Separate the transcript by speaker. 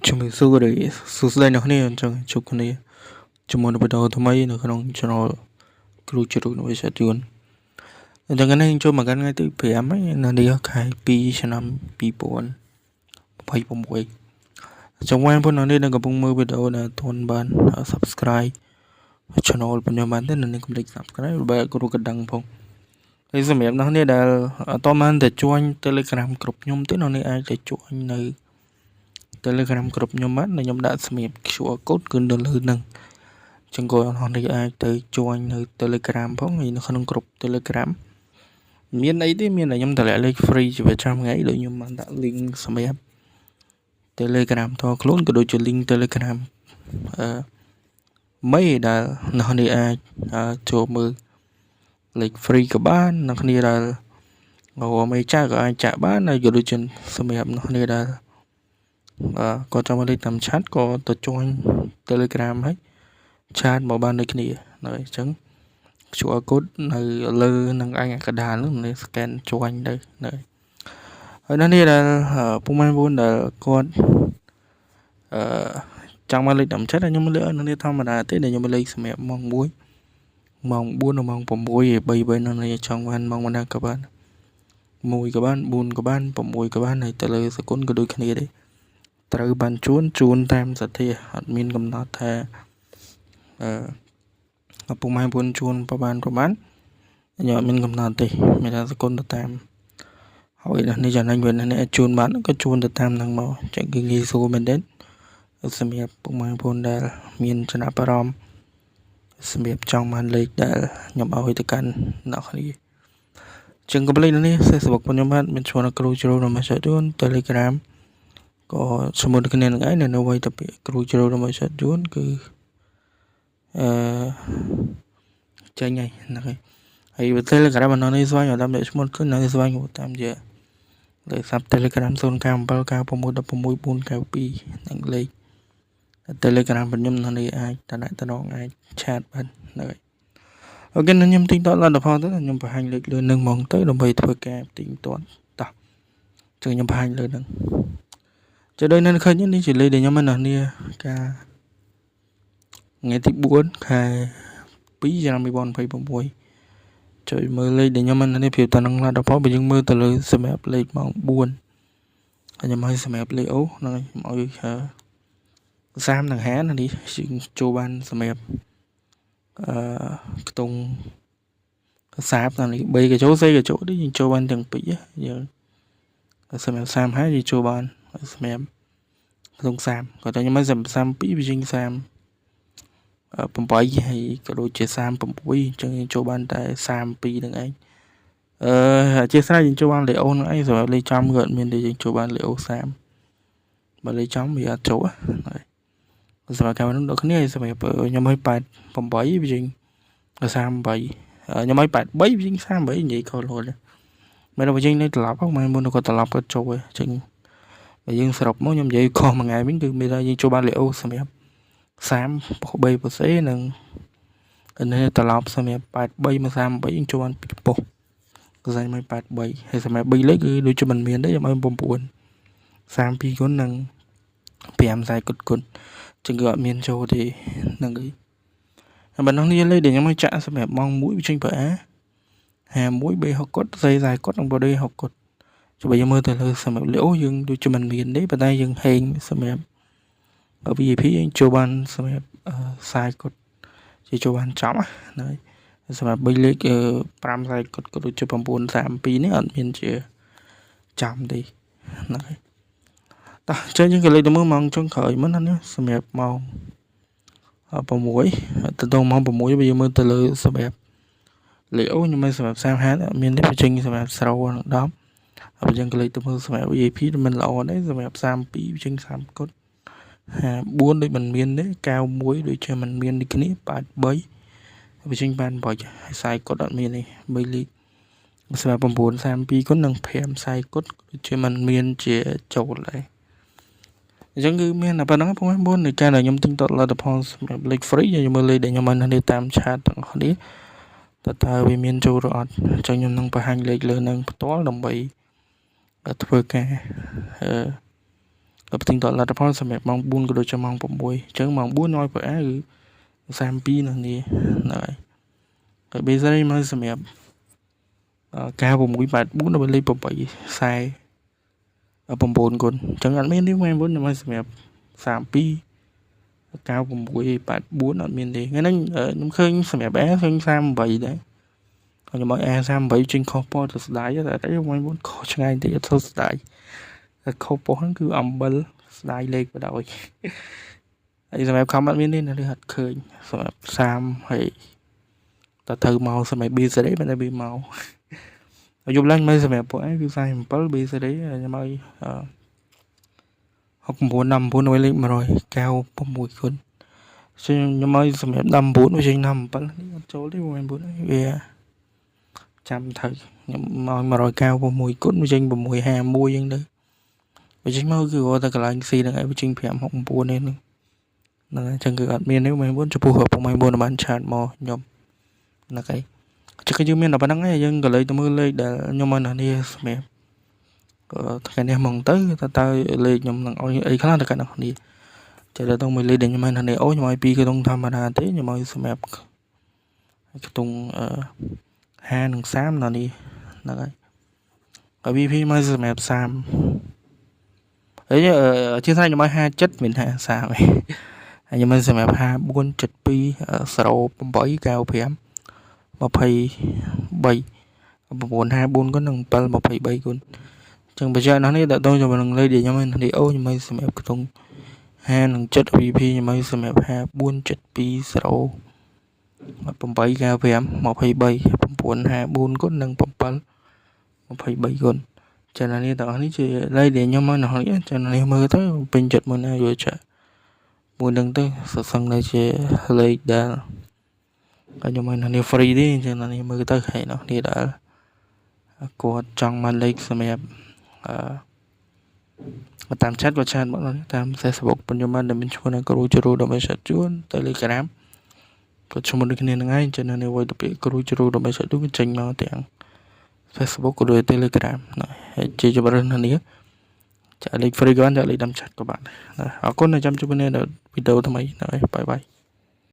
Speaker 1: ជំរាបសួរឬសួស្តីអ្នកគ្នាអញ្ចឹងជួបគ្នាជាមួយនឹងវីដេអូថ្មីនៅក្នុង Channel គ្រូជ្រូកនៅវិសាយួនអញ្ចឹងនេះចូលមកកាន់ថ្ងៃទី5ហើយនៅនេះខែ2ឆ្នាំ2026ចង់បងប្អូននៅនេះនឹងកំពុងមើលវីដេអូដែលទាន់បាន Subscribe Channel របស់ខ្ញុំបានទេនៅនេះកុំភ្លេច Subscribe បើគ្រូកណ្ដឹងផងហើយសម្រាប់អ្នកនេះដែលអត់បានទៅ join Telegram ក្រុមខ្ញុំទេនៅនេះអាចទៅ join នៅ Telegram ក្រុមខ្ញុំបានខ្ញុំដាក់សម្រាប់ QR code គឺនៅលើហ្នឹងចឹងក៏អ្នកនេះអាចទៅ join នៅ Telegram ផងហើយនៅក្នុងក្រុម Telegram មានអីទេមានតែខ្ញុំតម្លាក់លេខ free ជាប្រចាំថ្ងៃដូចខ្ញុំបានដាក់ link សម្រាប់ Telegram ផ្ទាល់ខ្លួនក៏ដូចជា link Telegram អឺមេដែលអ្នកនេះអាចចូលមើលលេខ free ក៏បានអ្នកគ្នាដែលរកមេចាក់ក៏អាចចាក់បានហើយក៏ដូចជាសម្រាប់អ្នកគ្នាដែលអឺគាត់ចង់មកលេខតាម chat ក៏ទៅ join Telegram ហើយ chat មកបានដូចគ្នាហើយអញ្ចឹង QR code នៅលើនឹងឯងកដាលនោះនៅ scan join ទៅនៅហើយនៅនេះដែលពុកម៉ែបងប្អូនដែលគាត់អឺចង់មកលេខតាម chat ខ្ញុំលេខឲ្យនៅនេះធម្មតាទេដែលខ្ញុំលេខសម្រាប់ម៉ោង1ម៉ោង4ដល់ម៉ោង6ឯ3 3នៅនេះចង់បានម៉ោងណាក៏បាន1ក៏បាន4ក៏បាន6ក៏បានហើយទៅលើសគុណក៏ដូចគ្នាទេត្រូវបានជួនជួនតាមសទ្ធាអត់មានកំណត់ថាអឺឪពុកម៉ែពួនជួនប្រហែលប្រហែលខ្ញុំអត់មានកំណត់ទេមានថាសគុណទៅតាមហើយនេះចំណេញវិញនេះជួនបានក៏ជួនទៅតាមហ្នឹងមកចឹងគឺងាយស្រួលមែនទេសម្រាប់ពុកម៉ែបងប្អូនដែលមានចំណាប់អារម្មណ៍សម្រាប់ចង់បានលេខដែលខ្ញុំឲ្យទៅកាន់អ្នកគ្នាចឹងកុំភ្លេចនេះ Facebook របស់ខ្ញុំបាទមានឈ្មោះគ្រូជ្រូរមសិយួន Telegram ក៏ឈ្មោះដូចគ្នានឹងឯងនៅវ័យទៅពាក្យគ្រូជ្រូរមសិយួនគឺអឺចេញហើយហ្នឹងហើយហើយ Telegram នៅនេះស្វែងតាមឈ្មោះគឺនៅស្វែងតាមជាលេខសាប់ Telegram 097 96 16 492និងលេខ Telegram របស់ខ្ញុំនៅនេះអាចតំណតំណងអាច chat បានហ្នឹងហើយ OK ខ្ញុំទិញតលទ្ធផលទៅខ្ញុំបង្ហាញលេខលើនឹងហ្មងទៅដើម្បីធ្វើការទិញតតតោះចឹងខ្ញុំបង្ហាញលើនឹងចុះដូចនៅឃើញនេះជាលេខដែលខ្ញុំបាននេះការថ្ងៃទី4ខែ2ឆ្នាំ2026ជួយមើលលេខដែលខ្ញុំបាននេះប្រៀបទៅនឹងលទ្ធផលបើយើងមើលទៅលើសម្រាប់លេខម៉ោង4ខ្ញុំឲ្យសម្រាប់លេខអូហ្នឹងហើយខ្ញុំឲ្យ30និង50នេះយើងចូលបានសម្រាប់អឺខ្ទង់សាបនេះ3កញ្ចូល4កញ្ចូលនេះយើងចូលបានទាំងពីរយើងសម្រាប់35យើងចូលបានសម្រាប់ខ្ទង់30គាត់តែខ្ញុំឲ្យសម្រាប់32វាជាង38ហើយក៏ដូចជា36អញ្ចឹងយើងចូលបានតែ32នឹងឯងអឺអធិស្ឋានយើងចូលបានលេអូនឹងឯងសម្រាប់លេខចំក៏អត់មានទេយើងចូលបានលេអូ30បើលេខចំវាអត់ចូលហើយសម្រាប់កាលនោះដូចគ្នាសម្រាប់ខ្ញុំឲ្យ88វាជាង38ខ្ញុំឲ្យ83វាជាង38និយាយខុសរហូតមែនបើយើងនៅត្រឡប់ហ្នឹងមុនគាត់ត្រឡប់គាត់ចូលអញ្ចឹងបើយើងសរុបមកខ្ញុំនិយាយខុសមួយថ្ងៃវិញគឺមានថាយើងចូលបានលេអូសម្រាប់30 3ប៉ូសេនិងនេះត្រឡប់សម្រាប់83មក38យើងចូលបានពីប៉ុស្កសែមក83ហើយសម្រាប់3លេខគឺដូចជាមិនមានទេខ្ញុំឲ្យ9 32គុណនិង5ខ្សែគុតគុណចឹងគឺអត់មានចូលទេហ្នឹងហើយហើយបើនោះនេះលេខដែលខ្ញុំឲ្យចាក់សម្រាប់ម៉ោង1វាចេញបើអា51 B 6គុត C ខ្សែគុតនិង D 6គុតចុះបើយើងមើលទៅលើសម្រាប់លេអូយើងដូចជាមិនមានទេប៉ុន្តែយើងហេងសម្រាប់ VIP យើងចូលបានសម្រាប់ខ្សែគុតជាចូលបានចំហ្នឹងហើយសម្រាប់3លេខ5ខ្សែគុតក៏ដូចជា9 32នេះអត់មានជាចំទេហ្នឹងហើយតោះចឹងយើងក៏លេខទៅមើលម៉ោងចុងក្រោយមុនណាសម្រាប់ម៉ោង6ទៅដល់ម៉ោង6បើយើងមើលទៅលើសម្រាប់លេខអូខ្ញុំមិនសម្រាប់35អត់មានទេបញ្ចេញសម្រាប់0និង10ហើយយើងក៏លេខទៅមើលសម្រាប់ VIP មិនល្អទេសម្រាប់32បញ្ចេញ30គុត54ដូចមិនមានទេ91ដូចជាមិនមានដូចគ្នា83បញ្ចេញបាន8ហើយខ្សែគុតអត់មានទេ3លេខសម្រាប់9 32គុណនិង5ខ្សែគុតដូចជាមិនមានជាចូលដែរអញ្ចឹងគឺមានតែប៉ុណ្្នឹងបងប្អូននៃការដែលខ្ញុំទិញតលទ្ធផលសម្រាប់លេខ free យើងមើលលេខដែលខ្ញុំបាននេះតាម chat ទាំងអស់គ្នាតើតើវាមានចូលឬអត់អញ្ចឹងខ្ញុំនឹងបង្ហាញលេខលើនឹងផ្ទាល់ដើម្បីធ្វើការអឺ ផ្ទៀងតលទ្ធផលសម្រាប់ម៉ោង4ក៏ដូចជាម៉ោង6អញ្ចឹងម៉ោង4ឲ្យប្រអាគឺ32នៅនេះហ្នឹងហើយហើយ B សេរីមកសម្រាប់9684ដល់លេខ8 49គុណអញ្ចឹងអត់មានទេ9មកសម្រាប់32 96 84អត់មានទេថ្ងៃហ្នឹងខ្ញុំឃើញសម្រាប់ A ឃើញ38ដែរខ្ញុំឲ្យ A 38ចេញខុសពណ៌ទៅស្ដាយតែអី9ខុសឆ្ងាយតិចអត់ទៅស្ដាយតែខុសពណ៌ហ្នឹងគឺអំបិលស្ដាយលេខបដ ாய் ហើយសម្រាប់ខំអត់មានទេនៅអត់ឃើញសម្រាប់30ហើយតើត្រូវមកសម្រាប់ B សេរីមិនតែ B មកហើយយប់ឡើងមើលសម្រាប់ពួកឯងគឺ47 B សេរីខ្ញុំឲ្យ69 19ឲ្យលេខ196គុណខ្ញុំឲ្យសម្រាប់19វាចេញ17នេះអត់ចូលទេ9វាចាំត្រូវខ្ញុំឲ្យ196គុណវាចេញ651អញ្ចឹងទៅវាចេញមកគឺរត់តែកន្លែង C ហ្នឹងឯងវាចេញ569នេះហ្នឹងហ្នឹងអញ្ចឹងគឺអត់មានទេ9ចំពោះ9បាន chat មកខ្ញុំហ្នឹងហើយចឹងគឺយើងមានតែប៉ុណ្្នឹងឯងយើងក៏លេខទៅមើលលេខដែលខ្ញុំឲ្យអ្នកនេះសម្រាប់ថ្ងៃនេះហ្មងទៅតើតើលេខខ្ញុំនឹងឲ្យអីខ្លះទៅកាន់អ្នកនេះចេះទៅមួយលេខដែលខ្ញុំឲ្យអ្នកនេះអូខ្ញុំឲ្យពីរខ្ទង់ធម្មតាទេខ្ញុំឲ្យសម្រាប់ខ្ទង់អឺ50និង30ដល់នេះហ្នឹងហើយហើយ VP មកសម្រាប់30ហើយអធិស្ឋានខ្ញុំឲ្យ57មិនថា30ទេហើយខ្ញុំឲ្យសម្រាប់54 72 08 95 23 954គុណនិង7 23គុណចឹងបញ្ជាក់នោះនេះតើតងជាមួយនឹងលេខដែលខ្ញុំឲ្យនេះអូខ្ញុំឲ្យសម្រាប់ខ្ទង់50និង7 VP ខ្ញុំឲ្យសម្រាប់54 72 0 8 95 23 954គុណនិង7 23គុណ ចឹងនេះទាំងអស់នេះជាលេខដែលខ្ញុំមកនៅនេះចឹងនេះមើលទៅពេញចិត្តមួយណាយកចាក់មួយនឹងទៅសសឹងតែជាលេខដែលខ្ញុំឲ្យនេះ free ទេចឹងនេះមើលទៅហើយនោះនេះដែលគាត់ចង់បានលេខសម្រាប់អឺតាម chat ក៏ chat មកតាម Facebook ប៉ុន្តែខ្ញុំបានដែលមានឈ្មោះនៅគ្រូជ្រូដើម្បី chat ជូន Telegram ក៏ឈ្មោះដូចគ្នានឹងឯងចឹងនេះវាយទៅពាក្យគ្រូជ្រូដើម្បី chat ជូនចេញមកទាំង Facebook ក៏ដូច Telegram ណាហើយជាជម្រើសនៅនេះចាក់លេខ free ក៏បានចាក់លេខតាម chat ក៏បានអរគុណដែលចាំជួបគ្នានៅវីដេអូថ្មីហើយ bye bye.